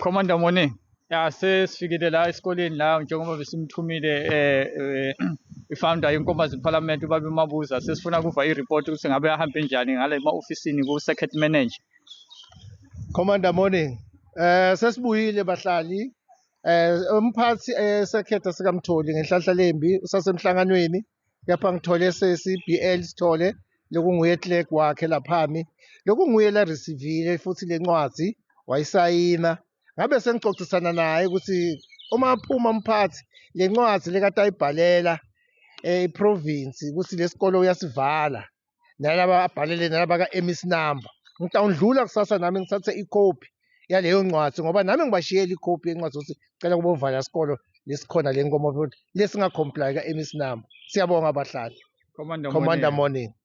Commander Morning. Ya, sesifikile la esikoleni la njengoba besimthumile i-founder yeNkomazi Parliament, ubaba uMabuza. Sesifuna kuva i-report ukuthi ngabe ahambe njani ngale ema-ofisini ku-circuit manager. Commander, morning. Sesibuyile bahlali. Umphathi sekhetha sikaMtholi ngenhlanhla lembi usasemhlanganweni. Kepha ngithole sesi BL Sithole lokunguye clerk wakhe laphami. Lokunguye la receive futhi lencwadi wayisayina. Ngabe sengixoxisana naye ukuthi uma aphuma umphathi lencwadi lekade ayibhalela iprovince ukuthi lesikolo uyasivala nalaba abhalele nalaba ka-MEC number. Ngitawundlula kusasa nami ngithathe ikhophi yaleyo ncwadi ngoba nami ngibashiyela ikhophi yencwadi ukuthi cela kubovala isikolo lesikhona le Nkomo lesinga-comply ka-MEC number. Siyabonga bahlali. Commander Commander Morning. Morning.